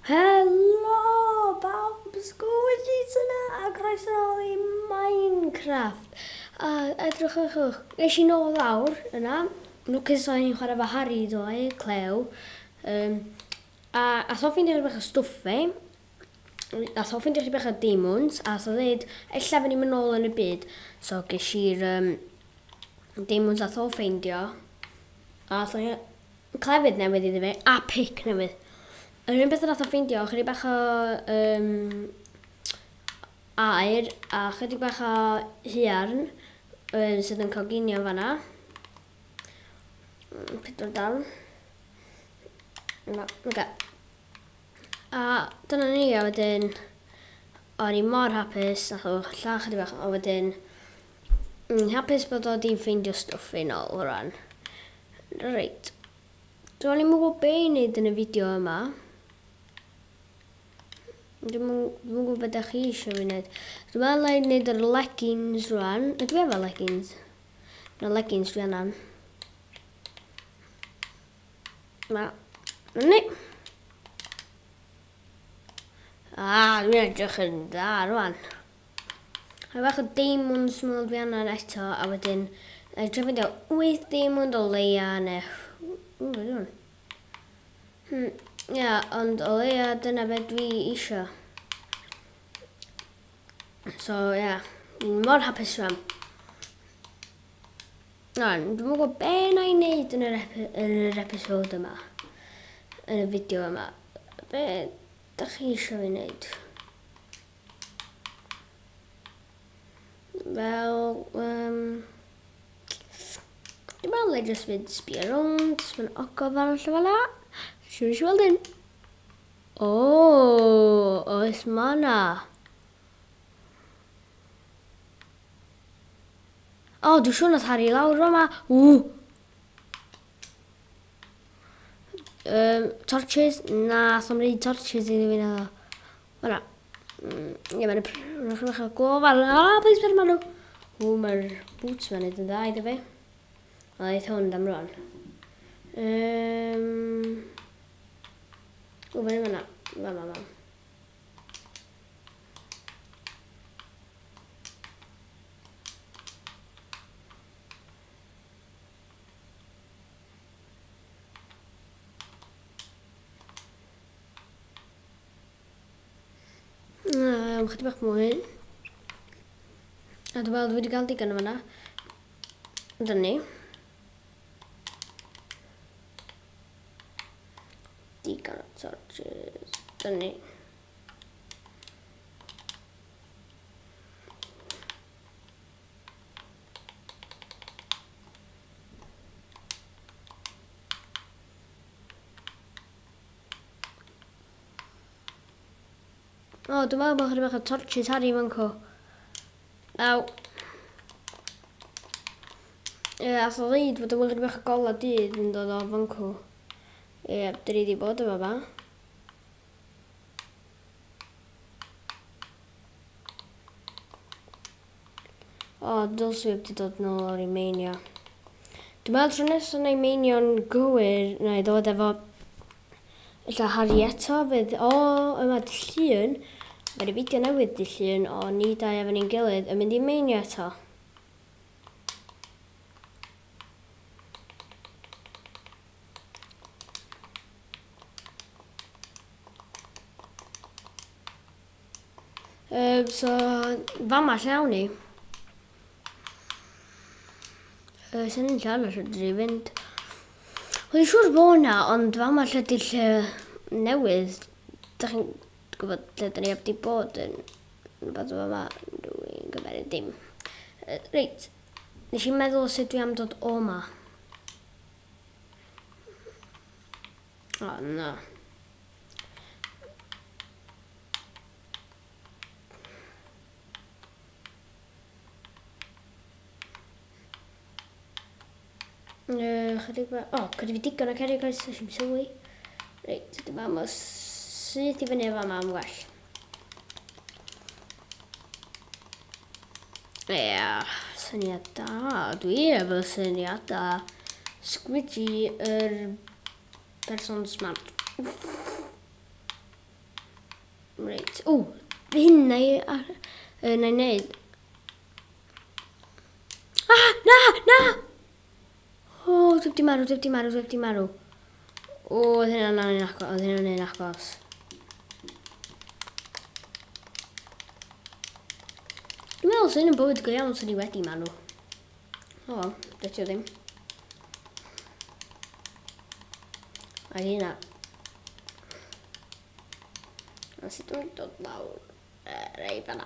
Helo bawb, Squidgy yna a croeso nôl i Minecraft. A edrychwch, nes i nôl lawr yna, lwcus o'n i'n chwarae fo Harry ddoe, Cleo. A ath o ffeindio rhywbeth o stwff fi. Ath o ffeindio rhywbeth o diamonds, a ath o ddeud, ella fy ni'n mynd nôl yn y byd. So ges i'r diamonds ath o ffeindio. A ath o clefyd newydd iddo fi, a pick newydd. Yr un beth nath o ffeindio, chydig bach o aur a chydig bach o haearn sydd yn coginio fanna. 4 darn. Na, oce. A dyna ni, a wedyn o'n i mor hapus, nath o lladd chydig bach, a wedyn hapus bod o di ffeindio stwff fi nôl rwan. Reit. Dwi'n i'n gwybod be i wneud yn y fideo yma. Dwi'm yn gwybod beth ydych chi eisiau fi wneud. Dwi'n meddwl i wneud yr leggings rwan. Ydw i efo leggings? Na, leggings dwi angen. Na. Na ni. A, dwi'n edrych yn dda rwan. Rhai bach o diamonds meddwl dwi angen eto, a wedyn na i trio ffeindio 8 diamond o leia neu... Ww, be' 'di hwn? Ia, ond o leia dyna be dwi isio. So, ia, dwi'n mor hapus rwan. Rwan, dwi'm yn gwybod be na i wneud yn yr episode yma. Yn y fideo yma. Be dach chi isio fi wneud? Fel, dwi'n meddwl i jyst mynd sbio rownd, jyst mynd ogof arall fel la. Siwr eisiau weld un. O, oes ma na. O, dwi'n siŵr nath Harry lawr fama. Ww. Torches, na, so'm rhaid torches iddi fi na. Hwnna. Ie, mae'n rhywbeth o glo fel. A, please, paid marw. Ww, mae'r boots ma'n neud yn dda iddo fi. O, eith hwn dam rwan. Ww, fyny fan'na. Fan, fan, fan. Chydig bach mwy. A dwi'n meddwl dwi wedi cael digon o fan'na. Dyna ni. Digon o torches. Dyna ni. O, dwi'n meddwl bod chydig bach o torches Harry fan co. Aw. Ie, ath o ddeud fod o'n chydig bach o gola dydd yn dod o fan co. Ie, dyn ni wedi bod efo fa. O, dylswn i wedi dod nôl o'r i meinio. Dwi'n meddwl tro nesaf na i meinio'n gywir, na i ddod efo ella Harry eto, fydd, o, yma dy llun, mae'r fideo newydd dy llun o ni dau efo ni'n gilydd yn mynd i meinio eto. So, fama lle awn ni. Sy'n un lle arall ydw i fynd. Wel, dwi'n siŵr bod yna, ond fama lle ydy'r lle newydd. Dach chi'n gwybod lle dyn ni heb di bod yn rhywbeth fama. Dwi'n gymeryd dim. Reit, nes i'n meddwl sut dwi am dod o ma. O, na. Chydig bach... O, gyda fi digon o cerrig oes, nes i'm sylwi. Reit, dyma ma syth i fyny efo am well. Ia, syniad da. Dwi efo syniad da. Squidgy yr person smart. Reit. O, hyn na i na i wneud. Ah, na, na! O, dwi wedi marw, dwi wedi marw, dwi wedi marw. O, oedd hynna'n un agos, oedd hynna'n un agos. Dwi'n meddwl sy'n yn bywyd go iawn sy'n i wedi marw. O, wel, dydy o ddim. A hynna. A sut dwi'n dod lawr? Rei fanna.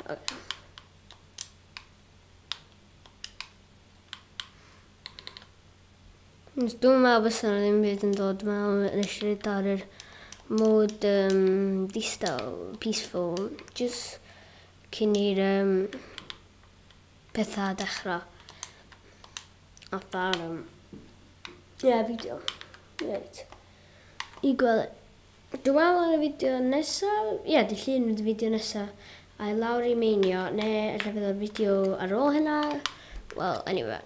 Okay. Dwi'n meddwl fysa nhw ddim byd yn dod. Dwi'n meddwl nes i roid ar yr mod distaw, peaceful, just cyn i'r pethau dechrau. Fatha'r ie, fideo. Reit. I gweld. Dwi'n meddwl yn y fideo nesaf, ie, di llun yn y fideo nesaf, a i lawr i meinio, neu ella fydd o'r fideo ar ôl hynna. Well, anyway.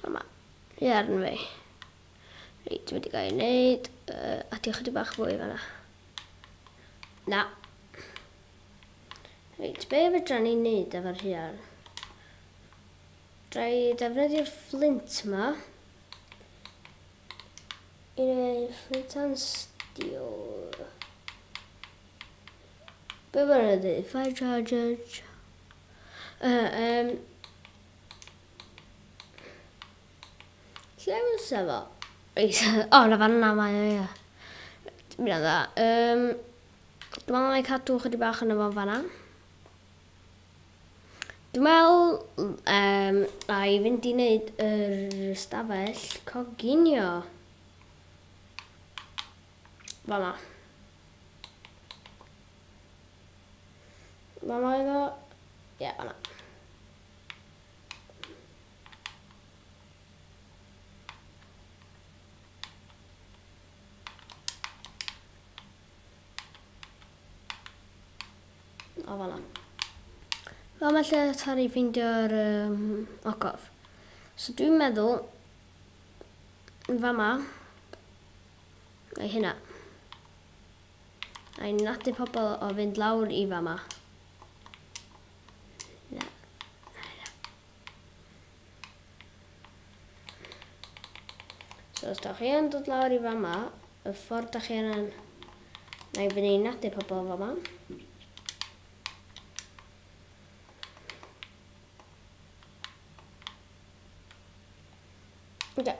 Yma. Ie, arno fi. Reit, dwi'n wedi gael ei wneud. A diolch chydig bach fwy fan'na. Na. Reit, be fedra ni wneud efo'r haearn? Dra i defnyddio'r flint yma. I wneud flint and steel. Be mae'n dweud? Fire charger. Lle fysa fo? Reit, o, na fan'na mae o, ie. Mynd dda. Dwi'n meddwl na i cadw chydig bach yn efo fan'na. Dwi'n meddwl na i fynd i wneud yr stafell coginio. Fama. Fama oedd o? Ie, fan'na. O, fan'na. Fel mae lle tar i ffeindio'r ogof. So dwi'n meddwl, fama, neu hynna. A i nadu pobl o fynd lawr i fama. Na. Na. So os da chi yn dod lawr i fama, y ffordd da chi yn... Na i fynd i nadu pobl fama. Oce.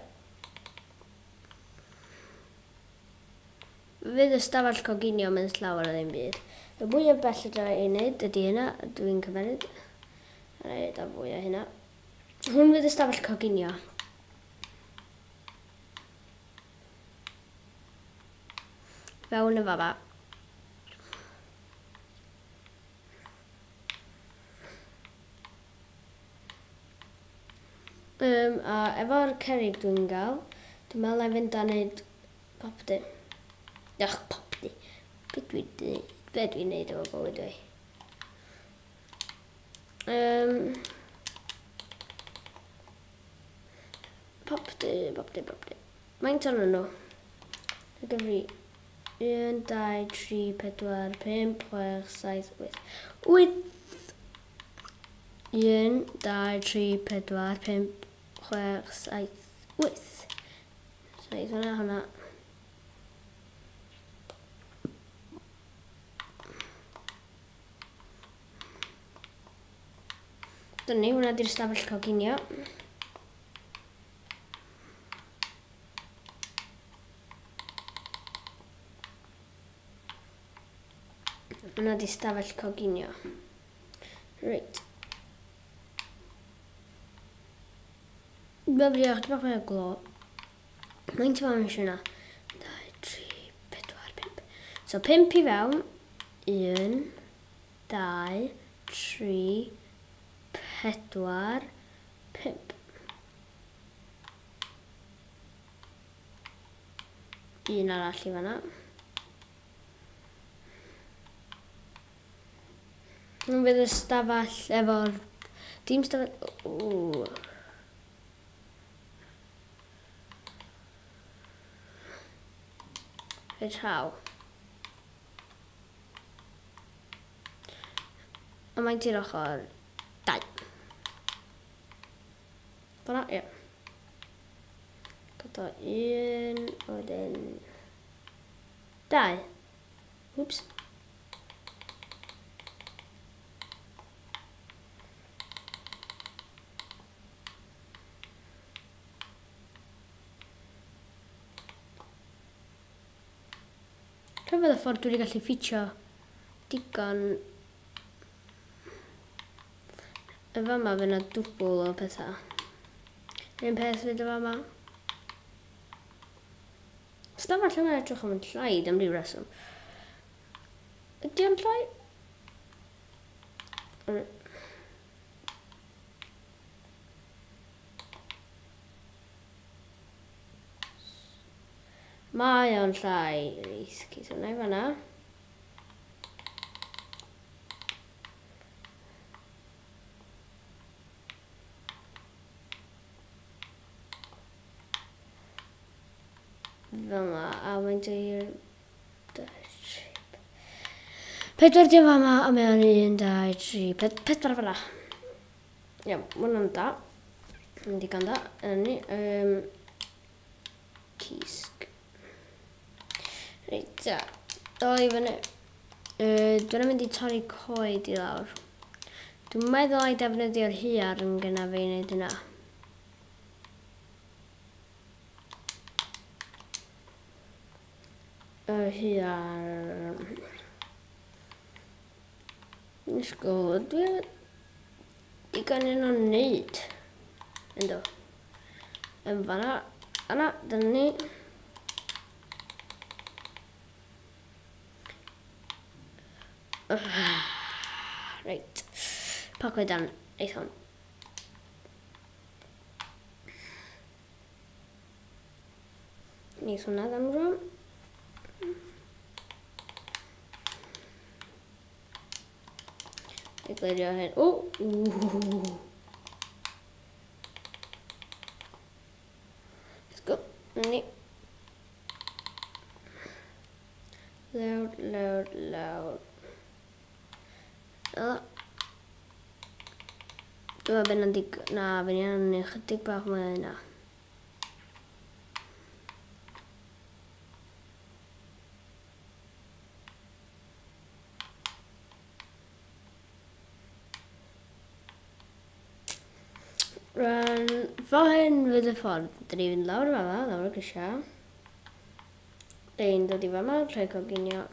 Fydd y stafell coginio mynd llawer o ddim byd. Y mwyaf bell ydw i wneud ydy hynna, dwi'n cymeryd. A wneud a fwy o hynna. Hwn fydd y stafell coginio. Fewn y fama. A efo'r cerrig dwi'n gael, dwi'n meddwl na i fynd a wneud popty. Ych, popty. Be dwi'n neud? Be dwi'n neud efo bywyd fi? Popty, popty, popty. Faint o'n nhw? Dwi'n gyfri 1, 2, 3, 4, 5, 6, 7, 8. 8! 1, 2, 3, 4, 5, 6, 7, 8. 7, hwnna, hwnna. Dyna ni, hwnna di'r stafell coginio. Hwnna di stafell coginio. Reit. Lyfli, o'ch bach mwy o glo. Mae'n ti fewn eisiau yna? 2, 3, 4, 5. So 5 i fewn. 1, 2, 3, 4, 5. Un arall i fan'na. Hwn fydd y stafell efo'r... Dim stafell... Ww. Rhaid rhaw. A mae'n ti'r ochr 2. Fyna, ie. Dod o 1, wedyn 2. Whoops. Rhyfedd y ffordd dwi wedi gallu ffitio digon. Yn fama fydd yna dwbl o pethau. Un peth fydd yn fama. Stafell yma'n edrych am yn llaid am ryw reswm. Ydy o'n llai? Mae o'n llai. Reit, ceith hwnna i fanna. Fel yma, a mae'n dweud 4 dim fama, a mae o'n 1, 2, 3, 4 fanna. Iawn, ma' hwnna'n da. Yn digon da. Yna ni. Cysg. Reit, da. Dol i fyny. Dwi'n mynd i torri coed i lawr. Dwi'n meddwl ai defnyddio'r haearn gyda fi i wneud hynna. Y haearn. Let's go. Dwi digon un o'n neud. Ynddo. Yn fanna. Yna, dyna ni. Reit. Pa coedan eith hwn? Neith hwnna ddim rwan. I glirio hyn. O! Ww! Let's go. Ni. Lawr, lawr, lawr. Yna. Dwi'n meddwl bod dig... Na, fi'n iawn yn chydig bach mwy yna. Rwan, fel hyn fydd y ffordd. Dyn ni'n fynd lawr fama, lawr y grisiau. Dyn ni'n dod i fama, rhoi coginio.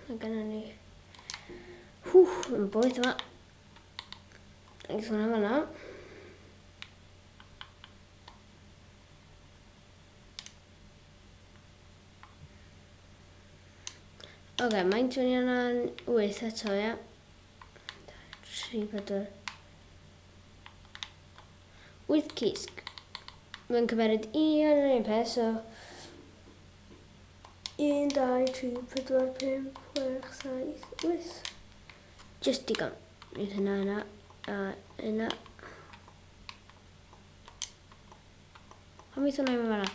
Mae gennym ni... Hw, yn boeth yma. Ac hwnna fan'na. Oce, mae'n tynnu yna'n 8 eto, ia. 3, 4. 8 cysg. Mae'n cymeryd un yr un peth, so... 1, 2, 3, 4, 5, 6, 7, 8. Just digon. Wneud hynna, hynna, a hynna. Pam eith hwnna i mewn fan'na?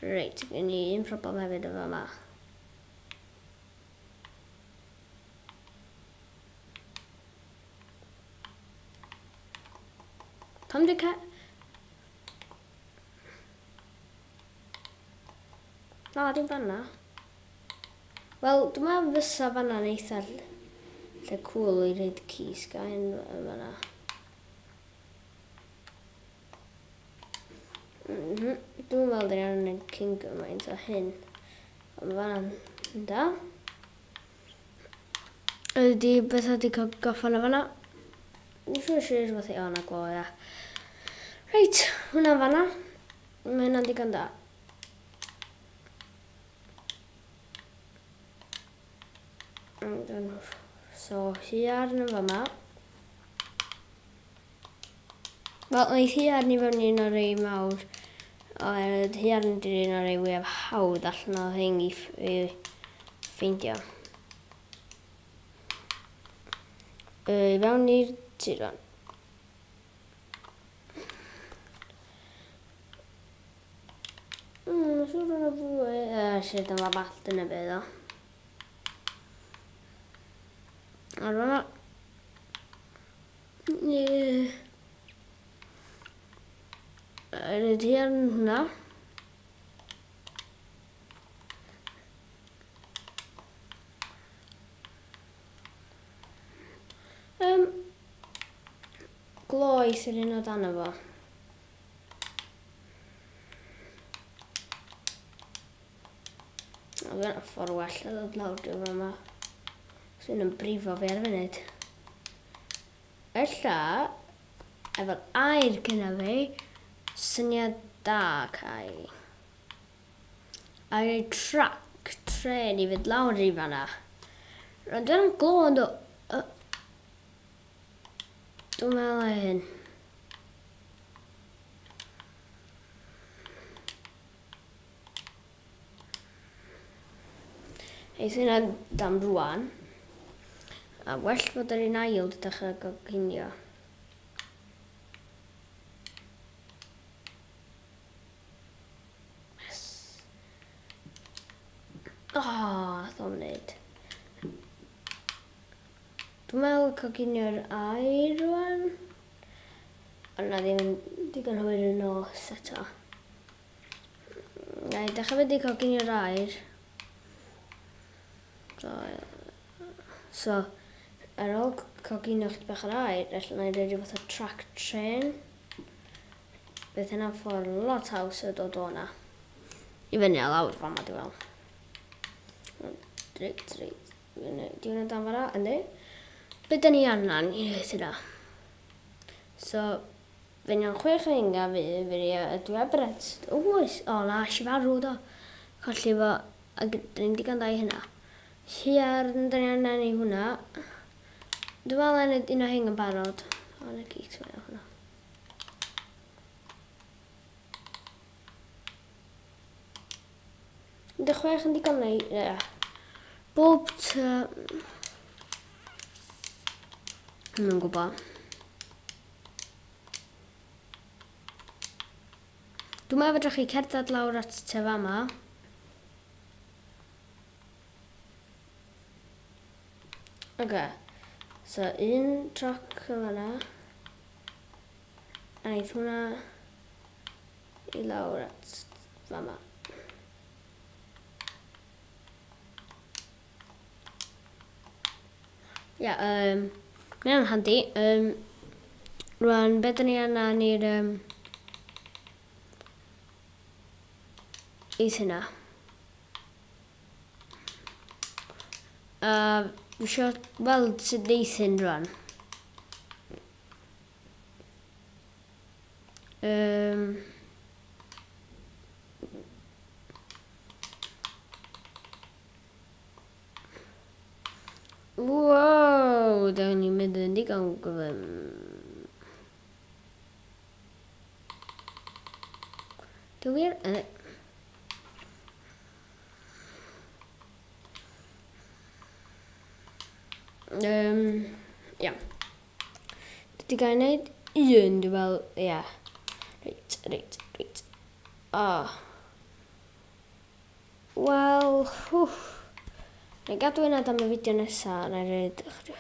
Reit, gen i un problem hefyd efo yma. Pam di ca... Na, dim fan'na. Wel, dwi'n meddwl fysa fan'na'n eitha lle cool i reid cysg a hyn yn fan'na. Dwi'n meddwl dyn ni'n angen cyn gymaint o hyn. Ond fan'na'n da. Ydy beth ydy cael goffan o fan'na? Dwi'n siŵr siŵr rhywbeth i o na glo, ia. Reit, hwnna fan'na. Mae hynna'n digon da. So, haearn yn fama. Wel, wneith haearn i fewn un o'r rei mawr. Oherwydd haearn ydy'r un o'r rei fwyaf hawdd allan o hyn i ffeindio. I fewn i'r tirfan. Mae'n siŵr yna fwy. Siarad yn faball, dyna beth o. Ar fanna. Ie. Rydw i ar hwnna. Gloes yr un o dan efo. A fyna ffordd well o ddod lawr dwi'n yma. Sy'n yn brifo fi ar y funud. Ella, efo'r air gyda fi, syniad da, Kai. A rhoi trac tren i fynd lawr i fanna. Rwy'n dwi'n glo yn do... Dwi'n meddwl ar hyn. Eith hynna dam rwan. A well fod yr un ail wedi dechrau goginio. Yes. Oh, nath o'm wneud. Dwi'n meddwl coginio'r air rwan. Ond na ddim yn digon hwyr yn nos eto. Na i dechrau fynd i coginio'r air. So, ar ôl coginio chydig bach o'r air, allan na i roi rhyw fath o track train. Bydd hynna'n ffordd lot haws o dod o'na. I fyny a lawr fama, dwi'n meddwl. Reit, reit. Di hwnna dan fanna, yndi. Be da ni angen i wneud hynna? So, fe ni'n 6 o inga fi, fi dwi ar bret. O, oes, o na, si farw do. Colli fo, a da ni'n digon da i hynna. Hiarn, da ni angen i hwnna. Dwi'n meddwl angen un o hyn yn barod. O, na gyd, dwi'n meddwl hwnna. Dy 6 yn digon neu... Ie. Bob ty... Dwi'n gwybod. Dwi'n meddwl fedrwch chi cerdded lawr at te fama. Oce. So, un trac yn fanna. A eith hwnna i lawr at fama. Ia, mae hwnna'n handi. Rwan, be dyn ni angen i'r... Eith hynna. A dwi isio weld sut neith hyn rwan. Wow, da ni'n mynd yn digon gyflym. Dwi'n wir? Yndi. Ia. Dwi wedi gael ei wneud un, dwi'n meddwl, ia. Reit, reit, reit. Oh. Wel, hwff. Na i gadw hynna am y fideo nesaf, na i roed ychydig.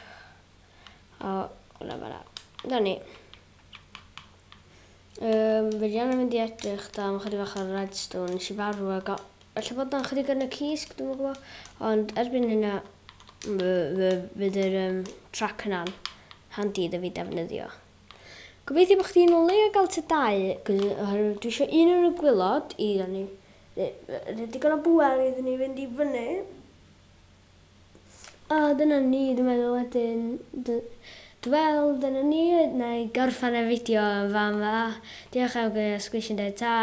O, hwnna fan'na. Dyna ni. Fe di angen mynd i edrych da am ychydig bach o redstone. Nes i farw ag o... Ella bod na ychydig yn y cysg, dwi'm yn gwybod. Ond erbyn hynna, fydd yr track yna'n handi iddo fi defnyddio. Gobeithio bod chdi'n o leia gael tua 2, oherwydd dwi eisiau un yn y gwylod i ni. Rhaid digon o bŵer iddyn ni fynd i fyny. A dyna ni, dwi'n meddwl wedyn. Wel, dyna ni, na i gorffen y fideo yn fan fa. Diolch am gwylio, sgwisi'n dweud ta!